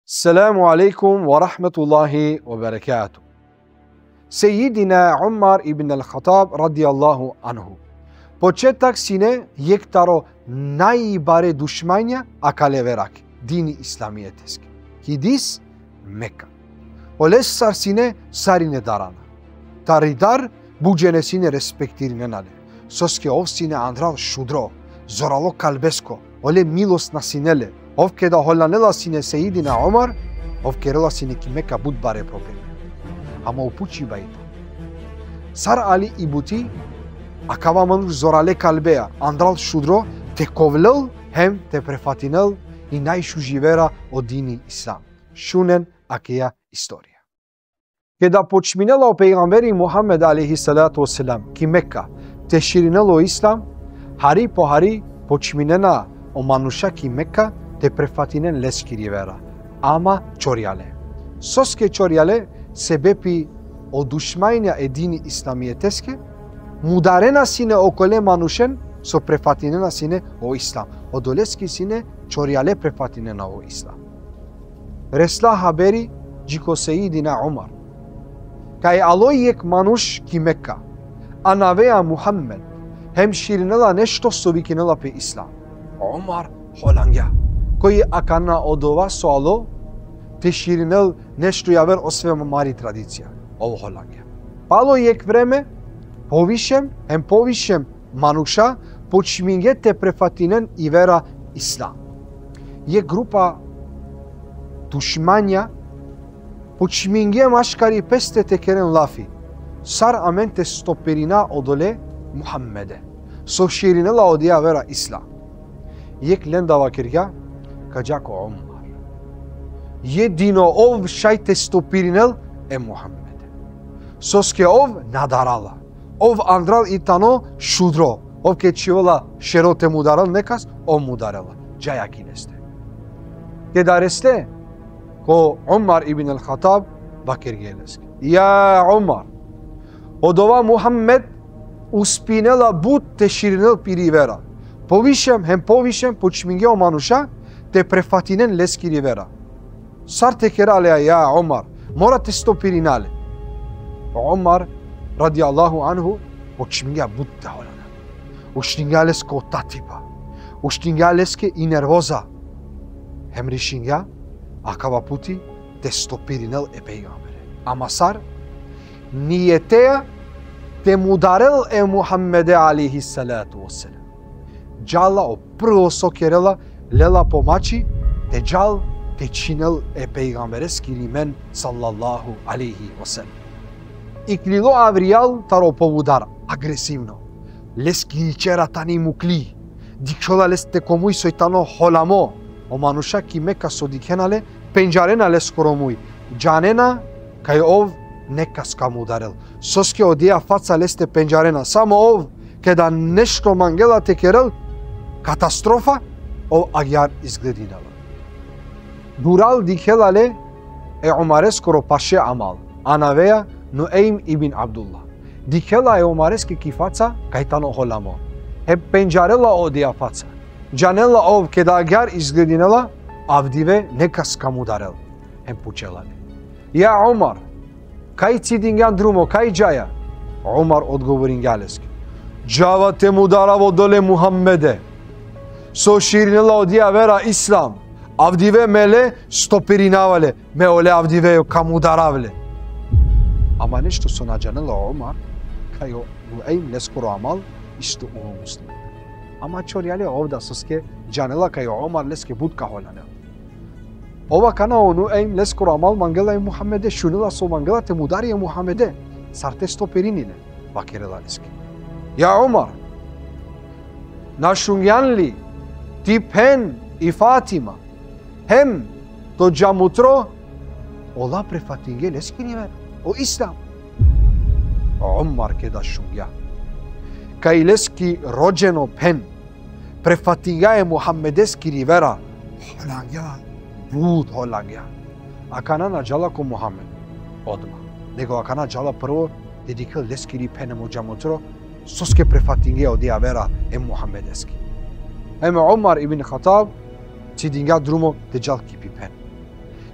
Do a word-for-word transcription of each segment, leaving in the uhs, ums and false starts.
Selamu alejkum ve rahmetullahi ve berekatuh. Sejidina Umar ibn al-Khattab radijallahu anhu. Početak sine jekh taro najbare dušmanja akale verake, dini islamijeteske. Kidis? Meka. Olestar sine sarine darana. Tari dar but džene sine respektirinena le. Soske ov sine andral šudro, zoralo kalbesko, ole milosna sine le. Ov keda holanela sine Sejidina Umar, ov kerela sine ki Meka but bare probleme. Ama o pučiba i tano: Sar ali i buti akava manuš zorale kalbeja, andral šudro, te kovlel hem te prefatinel i najšuži vera, o dini islam? Šunen akaja istorija. Keda počminela o pejgamberi Muhammed alejhi salatu ve selam ki Meka te širinel o islam, hari po hari počminena o manuša ki Meka te prefatinen leskiri vera. Ama čorjale. Soske čorjale? Sebepi o dušmanja e dini islamijeteske mudarena sine okole manušen so prefatinena sine o islam. Odoleske sine čorjale prefatinena o islam. Resla haberi dži ko Sejidina Umar kaj alo jekh manuš ki Meka, anavea Muhammed, hem širinela nešto so vikinela pe islam. Umar holangja. Koj akana odova so alo te širinel nešto javer osven amari tradicija? Ov holangja. Palo jekh vreme, povišem hem povišem manuša počmingje te prefatinen i vera islam. Jekh grupa dušmanja počmingje maškari peste te keren lafi: Sar amen te stopirina odole Muhammede so širinela odija vera islam? Jekh lenda vakergja: Ka dža ko Umar. Jedino ov šaj te stopirinel e Muhammede. Soske ov na darala. Ov andral i tano šudro. Ov ked čhivela šero te mudarel nekas, ov mudarela. Džaja ki leste. Keda resle ko Umar ibn al-Khattab, vakergje leske: Ja Umar, odova Muhammed uspinela but te širinel piri vera. Povišem hem povišem počmingje o manuša te prefatinen leskiri vera. Sar te kera le, ja Umar? Mora te stopirina le. Umar radijallahu anhu počmingja but te holana. Uštingja leske o tatipa. Uštingja leske i nervoza. Hem rišingja akava puti te stopirinel e pejgambere. Ama sar? Nijeteja te mudarel e Muhammede alejhi salatu ve selam. Džala, o prvo so kerela, lela po mači te džal te čhinel e pejgambereskiri men sallallahu alejhi ve sellem. Iklilo avrijal taro povudar, agresivno. Leskiri čera tani mukli. Dikhola leste ko muj soj tano holamo. O manuša ki Meka so dikhena le, pendžarena leskoro muj. Džanena kaj ov nekas ka mudarel. Soske odija faca leste pendžarena. Samo ov, keda nešto mangela te kerel katastrofa, ov agjar izgledinela. Dural dikhela le e Umareskoro paše amal, anavea Nuejm ibn Abdullah. Dikhela e Umareske ki faca kaj tano holamo. Hem pendžarela odija faca. Džanela ov keda agjar izgledinela, avdive nekas ka mudarel. Hem pučela le: Ja Umar, kaj cidingjan drumo, kaj džaja? Umar odgovoringja leske: Džava te mudarav odole Muhammede so širinela odija vera islam. Avdive me le stopirinava le, me ole avdive ka mudarav le. Ama nešto so na džanela o Umar, kaj o Nuejm leskoro amal isto ulo musliman. Ama čorjale ov da, soske džanela kaj o Umar leske but ka holanel. Ov akana o Nuejm leskoro amal mangela e Muhammede, šunela so mangela te mudari e Muhammede, sar te stopirini le, vakerela leske: Ja Umar, na šungjan li ti phen i Fatima hem to džamutro, ola prefatingje leskiri vera, o islam? Umar keda šungja kaj leski rodženo phen prefatingja e Muhammedeskiri vera, holangja, but holangja. Akana na džala ko Muhammed odma, nego akana džala prvo te dikhel leskiri phen hem o džamutro, soske prefatingje odija vera e Muhammedeske. Hem Umar ibn Khattab cidingja drumo te džal ki pi phen.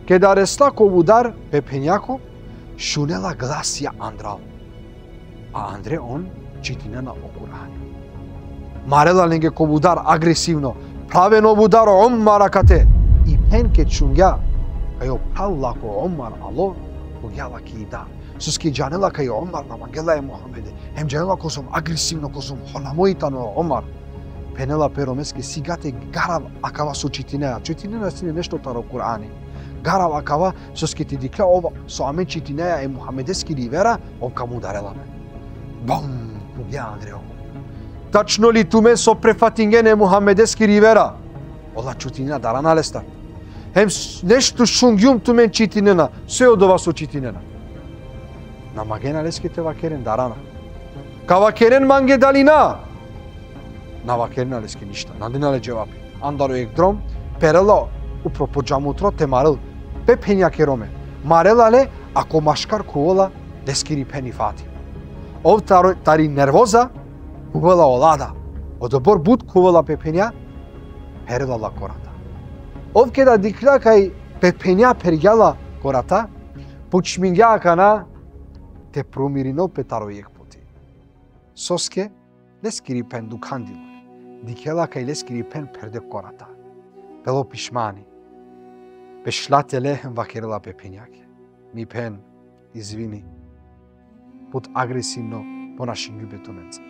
Keda resla ko vudar pe phenjako, šunela glasija andral. A andre on čitinena o Kur'ani. Marela lenge ko vudar agresivno, praven o vudar o Omar akate. I phen ked šungja kaj o phral lako Omar alo, khuvgja la ki dar. Soske džanela kaj o Omar na mangela e Muhammede. Hem džanela kozom agresivno, kozom holamo i tano o Omar. Phenela pe romeske: Sigate garav akava so čitinea. Čitinena sine nešto taro Kur'ani. Garav akava, soske te dikhlja ov so amen čitinea e Muhammedeskiri vera, ov ka mudarela amen. Bom, khuvgja andre ov. Tačno li tumen so prefatingen e Muhammedeskiri vera? Ola čutinena, darana lestar. Hem s-, nešto šungjum tumen čitinena, so odova so čitinena? Na mangena leske te vakeren, darana. Ka vakeren mange dali na? Na vakerena leske ništa, na dena le dževapi. Andaro jekh drom, perela upro po džamutro te marel pe phenjake rome. Marela le, a ko maškar khuvela leskiri phen i Fatima. Ov taro-, tari nervoza khuvela ola da. Odobor but khuvela pe phenja, pherela la ko rata. Ov keda dikhlja kaj pe phenja phergja la ko rata, počmingja akana te promirinol pe taro jekh puti. Soske leskiri phen dukhandilo. Dikhela kaj leskiri phen pherde ko rata. Pelo pišmani. Pešla tele hem vakerela pe phenjake: Mi phen, izvini, but agresivno ponašingjum pe tumenca.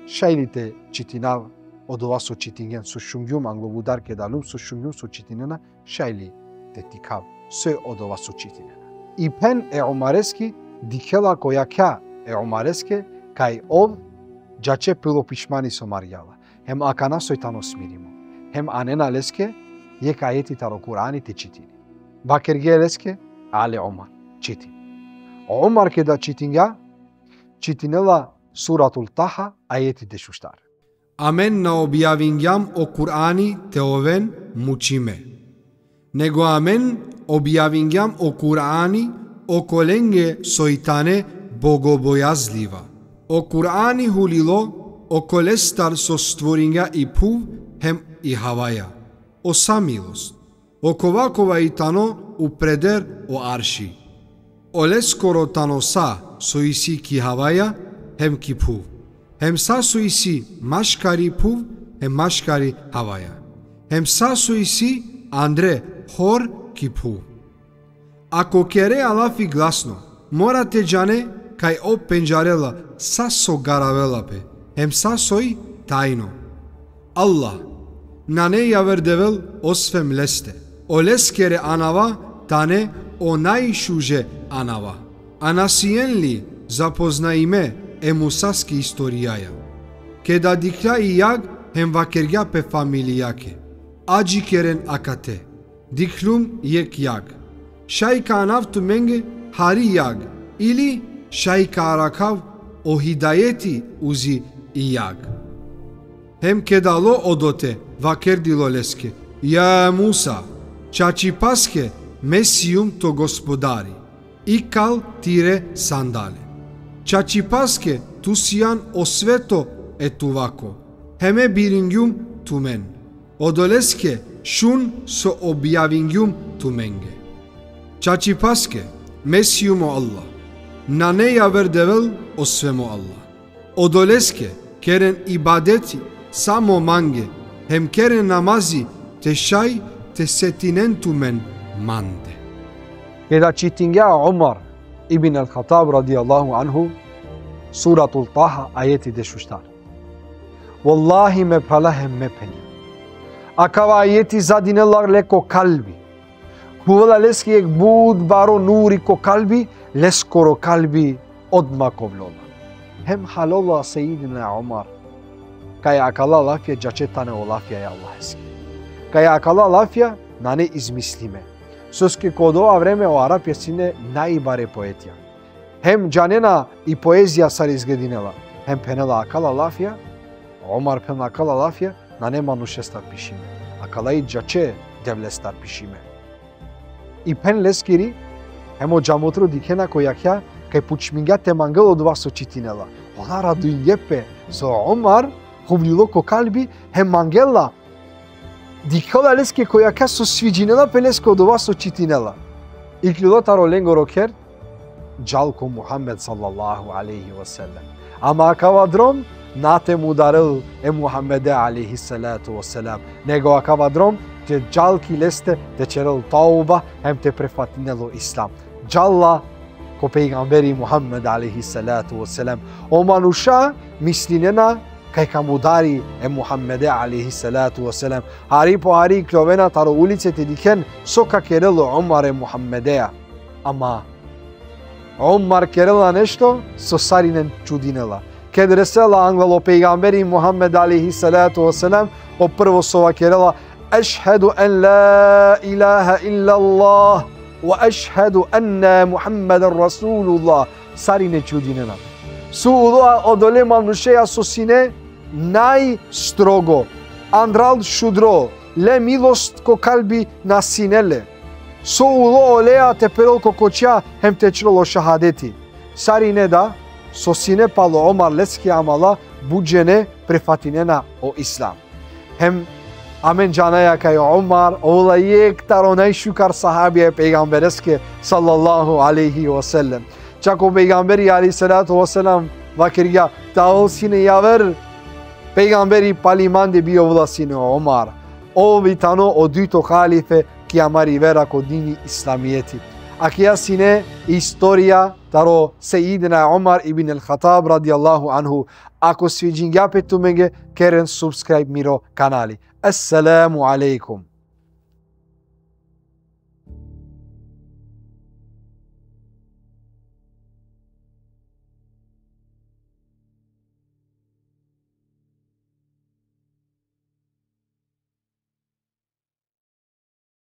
Šaj li te čitinav odova so čitingjen, so šungjum anglo vudar keda aljum, so šungjum so čitinena, šaj li te tikhav so odova so čitinena? I phen e Omareski dikhela ko jakha e Omareske kaj ov džače pelo pišmani so margja la. Hem akana soj tano smirimo. Hem anena leske jekh ajeti taro Kur'ani te čitini. Vakergje leske: Ale Omar, čitin. Omar keda čitingja, čitinela Suratul Taha, ajeti dešuštar. Amen na objavingjam o Kur'ani te oven mučime. Nego amen objavingjam o Kur'ani okolenge soj tane bogobojazliva. O Kur'ani hulilo okolestar so stvoringja i phuv hem i havaja. O sa milost. Okova kova i tano upreder o Arši. Oleskoro tano sa so isi ki havaja hem ki phuv. Hem sa so isi maškari phuv hem maškari havaja. Hem sa so isi andre hor ki phuv. Ako kerea lafi glasno, mora te džane kaj ov pendžarela sa so garavela pe, hem sa soj tajno. Allah, nane javer devel osvem leste. Oleskere anava tane o najšuže anava. A na sien li zapoznaime e Musaski istorijaja? Keda dikhlja i jag hem vakergja pe familijake: Adžikeren akate. Dikhlum jekh jag. Šaj ka anav tumenge hari jag, ili šaj ka arakhav o hidajeti uzi i jag. Hem keda alo odote, vakerdilo leske: Ja Musa, čačipaske me sijum to gospodari, ikal tire sandale. Čačipaske tu sian o sveto e tuvako, hem me biringjum tumen. Odoleske šun so objavingjum tumenge. Čačipaske me sijum o Allah. Nane javer devel osvem o Allah. Odoleske keren ibadeti samo mange, hem keren namazi te šaj te setinen tumen mande. Keda čitingja Umar ibn al-Khattab radijallahu anhu Suratul Taha, ajeti dešuštar. Vallahi, me phrala hem me phenja, akava ajeti zadinela le ko kalbi. Khuvela leske jekh but baro nuri ko kalbi, leskoro kalbi odma kovlola. Hem halola Sejidina Umar kaj akala lafija džače tane o lafija e Allaheske. Kaj akala lafija nane izmislime. Soske ko odova vreme o Arapja sine najbare poetja. Hem džanena i poezija sar izgledinela. Hem phenela akala lafija, Umar phenela akala lafija, nane manušestar pišime. Akala i džače Devlestar pišime. I phen leskiri, hem o džamutro dikhena ko jakha, kaj pučmingja te mangel odova so čitinela. Ola radujnge pe so Umar khuvlilo ko kalbi, hem mangela Dikhela leske ko jaka so sviđinela pe leske odova so čitinela. Ikljola taro lengoro kher, džal ko Muhammed sallallahu alejhi ve sellem. Ama akava drom na te mudarel e Muhammede alejhi salatu ve selam. Nego akava drom te džal ki leste, te ćerel tauba, hem te prefatinel o islam. Džala ko pejgamberi Muhammed alejhi salatu ve selam. O manuša mislinena kaj ka mudari e Muhammede alejhi salatu ve selam. Hari po hari ikljovena taro ulice te dikhen so ka kerel o Omar e Muhammedea. Ama Omar kerela nešto so sarinen čudinela. Ked resela anglal o pejgamberi Muhammed alejhi salatu ve selam, o prvo so vakerela: "Ešhedu en la ilaha illallah ve ešhedu enne Muhammeden Resulullah." Sarine čudinena. So ulo odole manušeja so sine najstrogo, andral šudro, le milost ko kalbi na sine le. So ulo oleja te perol ko kočja hem te ćerol o šahadeti. Sarine da, so sine palo Omar leske amala, but džene prefatinena o islam. Hem amen džanaja kaj Omar ola jekh taro najšukar sahabija e pejgambereske sallallahu alejhi ve sellem. Čak o pejgamberi alejhi salatu ve selam vakergja: "Te avol sine javer pejgamberi pali mande, bi ovela sine Omar. Ov bi tano o dujto halife ki amari vera ko dini islamijeti." Akija sine istorija taro Sejidina Omar ibn el-Khattab radijallahu anhu. Ako sviđingja pe tumenge, keren subscribe miro kanali. Esselamu alejkum.